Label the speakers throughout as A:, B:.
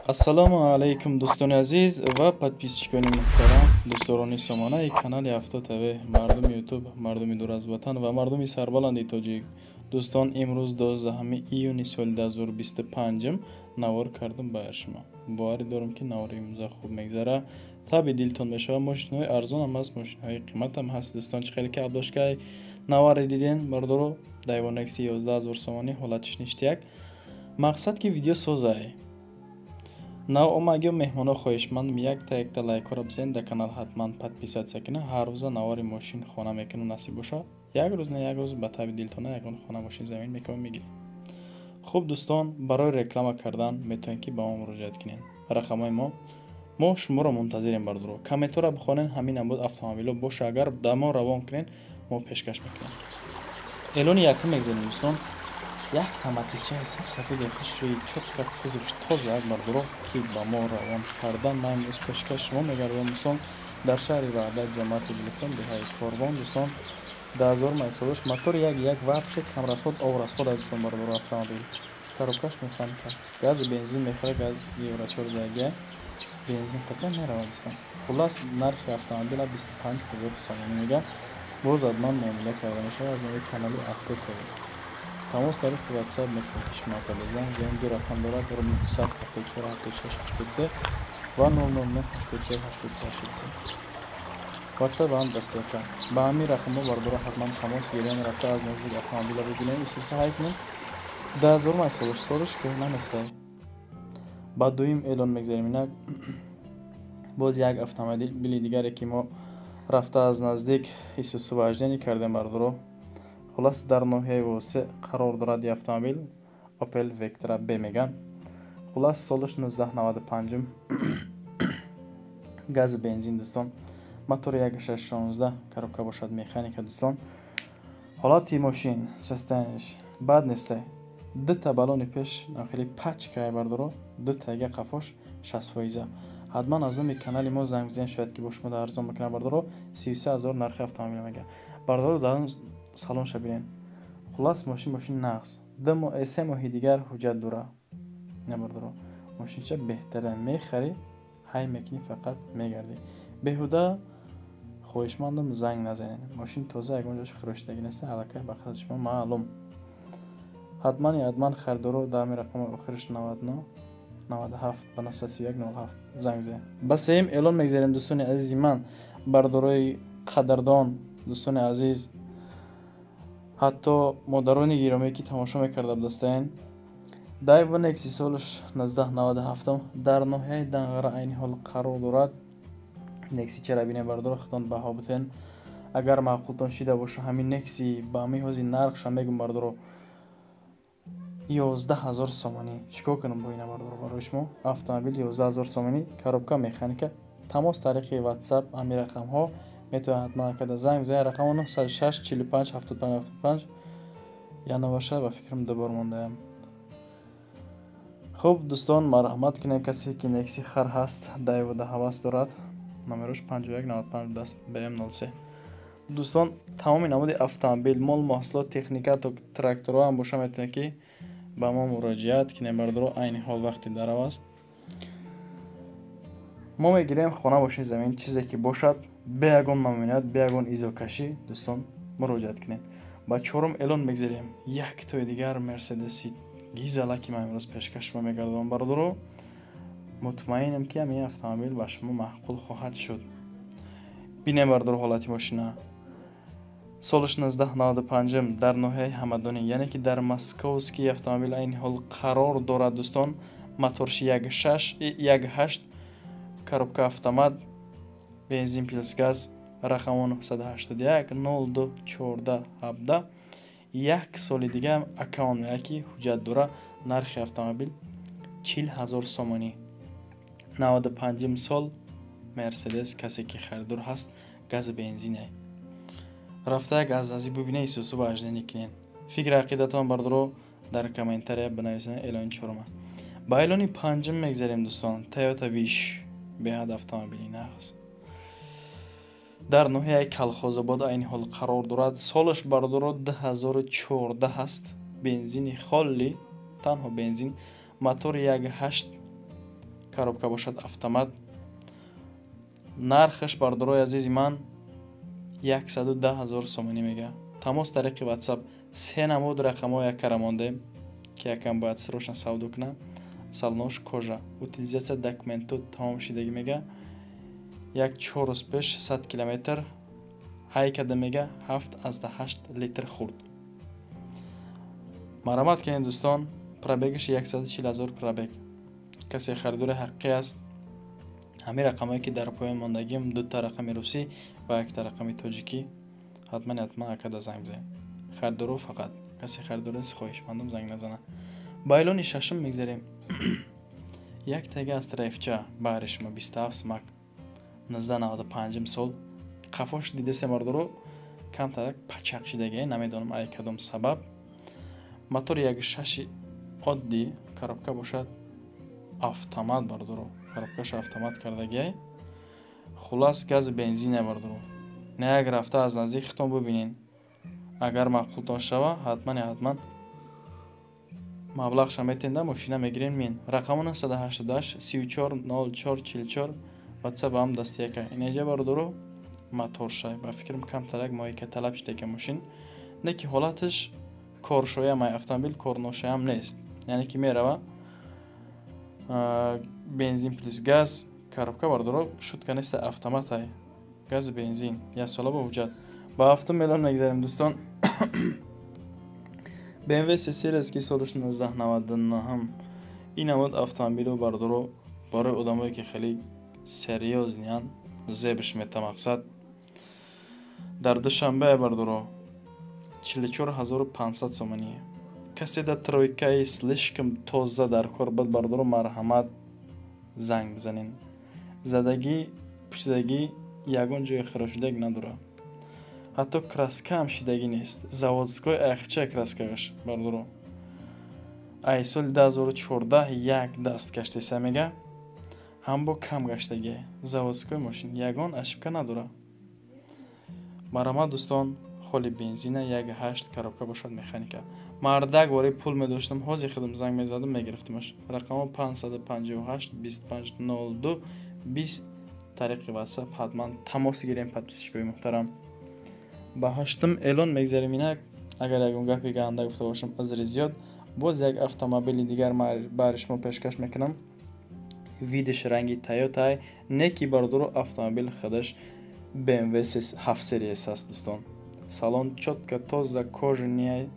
A: Ассалому алайкум, дӯстони азиз ва подписчикони муҳтарам, дӯстдорони сомонаи канали Авто ТВ, мардуми Ютуб, мардуми дур аз ватан ва мардуми сарбаланди тоҷик. Дӯстон, имрӯз 12 июни соли 2025 навор кардам ба шумо. Боварӣ дорам, ки навори имрӯза хуб мегзара, таби дилтон мешавад. Мошинаҳои арзонам ҳаст, мошинаҳои қиматам ҳаст. Дӯстон, чӣ хеле ки обложкаи наваре диден, бардоро, Дайво Некси 11 000 сомонӣ, ҳолатиш ништяк. Мақсад ки видео созай. Нав омагиё меҳмоно, хоҳишмандам, якта якта лайкҳоро бизанед, дар канал ҳатман подписаться кунед. Ҳар рӯза навори мошин хона мекунам, насиб бошад. Як рӯз на як рӯз ба таби дилтона ягон хона, мошин, замин мекунам, мегирем. Хуб, дӯстон, барои реклама кардан метавонед, ки ба мо муроҷиат кунед. Рақамҳои мо шуморо мунтазирем, бардоро. Комментҳоро бихонед, ҳамин буд автомобилҳо боша, агар да мо равон кунед, мо пешкаш мекунем. Эълони якум мегзарем, дӯстон. Як Матизчаи сафеди хушрӯи, чётко, кузовш тоза, бардоро, ки ба мо равон кардан, ман имрӯз пешкаш шумо мегардам. Дӯстон, дар шаҳри Ваҳдат, ҷамоати Гулистон, деҳаи Корвон. Дӯстон, 2000 майсолаш, мотори 1.1, вообще камрасход, обрасход аст. Дӯстон, бардоро, автомобил коробкаш механика, гази бензин мехӯрад, газ евро 4 зайга, бензин қатъан меравад. Дӯстон, хуллас, нархи автомобила 25 000 сомонӣ мегӯяд. Боз ҳатман муомила карда мешавад. Аз номи канали Авто ТВ тамос тариқи Ватсап метавонед, ки шумо карда занг занед. Ду рақам дорад: 974 76 83 ва 099 84 83 83. Ватсап ҳам дастака. Ба ҳамин рақамҳо, бардора, ҳатман тамос гирен, рафта аз наздик автомобила бибинед, исуса ҳай кунед. 2000 май солаш, солаш кӯҳна нестай. Ба дуюм эълон мегзарем. Инак, боз як автомобили дигаре, ки мо рафта аз наздик исусу вождение кардем, бардоро. Хуллас, дар ноҳияи Восе қарор дорад и автомобил, Opel Vectra B меган. Хуллас, солаш 1995, гази бензин, дӯстон, мотори 1.6 16, коробка бошад механика. Дӯстон, ҳолати мошин, состояниеш бад нестай. Дута балони пеш хеле пачкае, бардоро, дутаига қафош 60%. Ҳатман аз номи канали мо занг бизанед, шояд ки бо шумо дар арзон мекунам. Бардоро, 33 000 нархи автомобил мегӯяд. Бардоро, дар салонша бинед. Хуллас, мошин мошини нағз, 2 моҳ, 3 моҳи дигар ҳуҷҷат дора. На, бардоро, мошинча беҳтара мехарӣ, ҳай мекунӣ, фақат мегардӣ. Беҳуда, хоҳишмандам, занг назанед. Мошин тоза, ягон ҷош хирошидагӣ нест, аллакай ба қадри шумо маълум. Ҳатмани ҳатман харидоро дар ҳамин рақами охириш 99 97 ба 931 07 занг занед. Ба сеюм эълон мегзарем, дӯстони азизи ман, бардорои қадрдон, дӯстони азиз, ҳатто модарони гиромие, ки тамошо мекарда будастаен. Дайво Некси, солаш 1997, дар ноҳияи Данғара айни ҳол қарор дорад. Некси чара бинем, бардоро, худтон баҳо бутен. Агар маъқултон шида боша, ҳамин Некси ба ҳамин ҳози нархша мегум, бардоро, 11 000 сомонӣ. Чӣ кор кунам бо ина, бардоро? Барои шумо автомобил 11 000 сомонӣ, коробка механика. Тамос тариқи Ватсап, ҳамин рақамҳо метавонад, ҳатман карда занг бизанед. Рақамо 906 45 75 75. Я набошад, ба фикрам, дубор мондаям. Хуб, дӯстон, марҳамат кунед, касе ки Некси хар ҳаст, Дайвода ҳавас дорад, номерош 51 95 даст БМ 03. Дӯстон, тамоми намуди автомобил, мол, маҳсулот, техника, тракторҳо ҳам боша, метавонед, ки ба мо муроҷиат кунед. Бардоро, айни ҳол вақти дарав аст, мо мегирем хона, боши, замин, чизе ки бошад, бе ягон мамоният, бе ягон изокашӣ. Дӯстон, муроҷиат кунед. Ба чорум эълон мегзарем. Яктои дигар Мерседеси гизала, ки ман имрӯз пешкаш шумо мегардонам. Бародаро, мутмаинам, ки ҳамин автомобил ба шумо маъқул хоҳад шуд. Бинем, бардоро, ҳолати мошина. Соли 1995, дар ноҳияи Ҳамадонӣ, яъне ки дар Московский автомобил айни ҳол қарор дорад. Дӯстон, моторши 1.6 1.8, коробка автомат, бензин плюс газ, рақамо 981 02 14 17. Як соли дига аккаунт яки ҳуҷҷат дора. Нархи автомобил 40 000 сомонӣ, 95-ум сол Мерседес. Касе ки харидор ҳаст, гази бензине, рафта як аз наздик бибинед, исусу вождение кунед. Фикри ақидатон, бардоро, дар комментария бинависед. Эълони чорума. Ба эълони панҷум мегзарем, дӯстон. Тойота Виш, беҳад автомобили нағз, дар ноҳияи Калхозобод айни ҳол қарор дорад. Солаш, бардоро, 2014 аст, бензини холли, танҳо бензин, мотори 1.8. Коробка бошад автомат. Нархаш, бардорои азизи ман, 110 000 сомонӣ мега. Тамос тариқи WhatsApp. Се намуд рақамҳо яккара мондем, ки якам бояд срочно савдо кунам. Салонош кожа, утилизация, документу тамом шидагӣ мега. Як 4 рӯз пеш 100 километр ҳай карда мега, 7,8 литр хӯрд. Марамат кунед, дӯстон. Пробегаш 140 000 пробег. Касе харидори ҳақиқӣ аст, ҳамин рақамҳое, ки дар поён мондагим, дута рақами русӣ ва якта рақами тоҷикӣ, ҳатман, ҳатман акада занг бизанед. Харидоро фақат. Касе харидор нест, хоҳишмандам, занг назана. Ба эълони шашум мегзарем. Як тега Астра FC баҳри шумо, 27 смак, 1995 сол. Қафош дидасе, мардоро, камтарак пачақ шидагӣ, намедонам ай кадом сабаб. Мотори як шаши оддӣ, коробка бошад автомат, бардоро, коробкаша автомат кардагиай. Хулас, гази бензине, бардоро. Не як рафта аз наздик хитон бубинен. Агар маъқултон шава, ҳатман, ҳатман маблағша метенда, мошина мегирем. Мин рақаму 988 34 04 44, WhatsApp ҳам дастияка. Инеҷа, бардоро, моторшай, ба фикрам, камтарак моҳика талаб шидака мошин, не ки ҳолаташ коршоям ай автомобил, корношоям нест, яъне ки мерава. Бензин плюс газ, коробка, бардоро, шутка неста, автоматай, гази бензин, яксола бо ҳуҷҷат. Ба ҳафтум эълон мегзарем, дӯстон. BMW C Series, ки соли 1999. Ин намуд автомобилу, бардоро, барои одамое, ки хеле серьёзный анд, зебш мета. Мақсад, дар Душанбе, бардоро, 44 500 сомонӣ. Касе да тройкаи слишком тоза дар кор буд, бардоро, марҳамат, занг бизанед. Задагӣ, пӯшидагӣ, ягон ҷои харошидагӣ надорад, ҳатто краскаам шидагӣ нест, заводской аяхча краскааш, бардоро. Ай соли 2014 як даст гаштеса мега, ҳам бо кам гаштагӣ. Заводской мошин, ягон ошибка надорад. Марҳамат, дӯстон. Холи бензина, 1,8, коробка бошад механика. Мардак вори пул медоштам, ҳозир худам занг мезадам, мегирифтамаш. Рақамо 558 25 02 20, тариқи WhatsApp ҳатман тамос гирем, подписчикои муҳтарам. Ба ҳаштум эълон мегзарем инак. Агар ягон гапи ганда гуфта бошам, узри зиёд. Боз як автомобили дигар баҳри шумо пешкаш мекунам. Видиш ранги Тойотай, не ки, бардоро, автомобил худаш BMW 7 Series аст, дӯстон. Салон чётко, тоза, кожаный.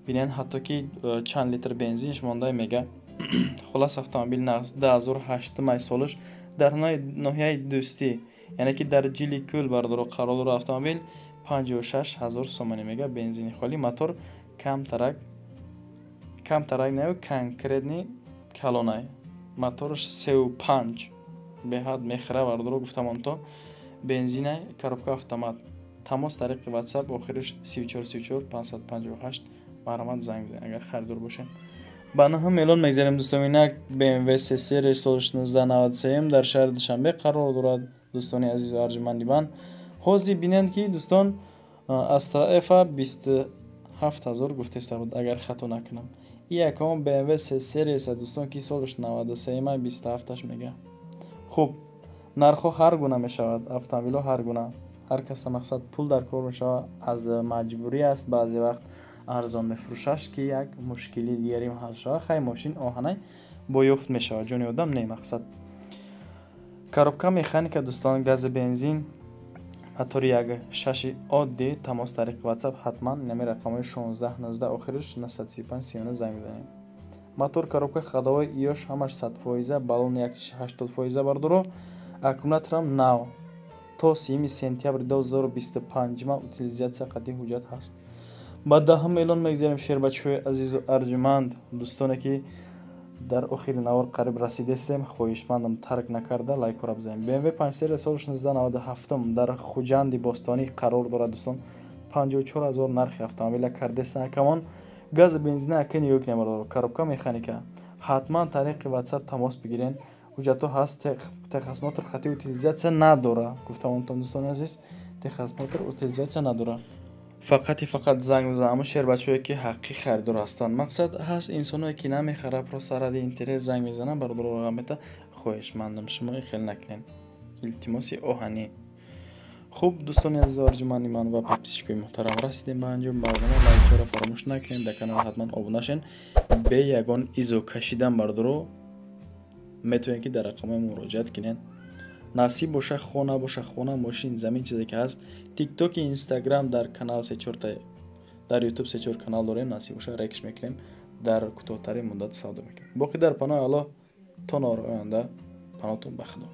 A: Бинен, ҳатто ки чанд литр бензинш монда мега. Хулас, автомобил 2008 май солаш, дар ноҳияи Дӯстӣ, яъне ки дар Ҷили Кӯл, бардоро, қарор дорад автомобил. 56 000 сомонӣ мега, бензини холӣ. Мотор камтарак, камтарак не, конкретный калонай, мотораш 3,5, беҳад мехӯра, бардоро, гуфтамонто. Бензинай, коробка автомат. Тамос тариқи WhatsApp, охириш 34 34 558. Марҳамат, занг бизанед, агар харидор бошем. Ба нӯҳум эълон мегзарем, дӯстон. Инак BMW C Series, соли 1993, дар шаҳри Душанбе қарор дорад, дӯстони азизу арҷуманди ман. Ҳозир бинед, ки, дӯстон, Астра F 27 000 гуфтеста буд, агар хато накунам. И якум BMW C Series, дӯстон, ки солаш 93, 27-аш мега. Хуб, нархҳо ҳар гуна мешавад, автомобилҳо ҳар гуна, ҳар каса, мақсад, пул дар кор мешавад, аз маҷбурӣ аст, баъзе вақт арзон мефурӯшаш, ки як мушкили дигари ҳал шавад. Хай, мошин оҳанай бо ёфт мешавад, ҷони одам не. Мақсад, коробка механика, дӯстон, гази бензин, мотори як шаши оддӣ. Тамос тариқи WhatsApp, ҳатман нами рақамҳои 16 19, охириш 935 39 занг бизанед. Мотор, коробка, ходовой иёш ҳамаш 100%, баллон 80%, бардоро. Аккумуляторам нав, то 30 сентябри 2025 утилизация қатъи ҳуҷҷат ҳаст. Ба даҳум эълон мегзарем, шербачаҳои азизу арҷуманд. Дӯстоне, ки дар охири навор қариб расидестем, хоҳишмандам, тарк накарда лайкҳоро бизанем. BMW 5 серия, соли 1997, дар Хуҷанди бостонӣ қарор дорад, дӯстон. 54 000 нархи автомобиля кардесан акамон. Гази бензина ака нигоҳ кунем, бардоро, коробка механика. Ҳатман тариқи WhatsApp тамос бигирен. Ҳуҷҷатҳо ҳаст, техосмотр қатъи утилизация надора. Гуфтамонтон, дӯстони азиз, техосмотр, утилизация надора. Фақати фақат занг бизан ҳамун шербачаҳое, ки ҳақиқӣ харидор ҳастанд. Мақсад, ҳаст инсоное, ки намехара, просто ради интерес занг мезананд, бародаро рақам мета. Хоҳишмандам, шумо ин хел накунед, илтимоси оҳанӣ. Хуб, дӯстони азизу арҷумани ман ва подписчикои муҳтарам, расидем ба анҷом барнома. Лайкчаро фаромӯш накунед, дар канал ҳатман обуна шен. Бе ягон изо кашидан, бародаро, метавонед, ки дар рақамҳои муроҷиат кунед. Насиб боша, хона боша, хона, мошин, замин, чизе ки ҳаст. Тиктоки, Инстаграм, дар канал сечорта, дар Ютуб сечор канал дорем. Насиб боша, рекш мекунем, дар кӯтоҳтарин муддат савдо мекунем. Боқӣ дар паноҳи Аллоҳ, то навори оянда, паноҳтон ба Худо.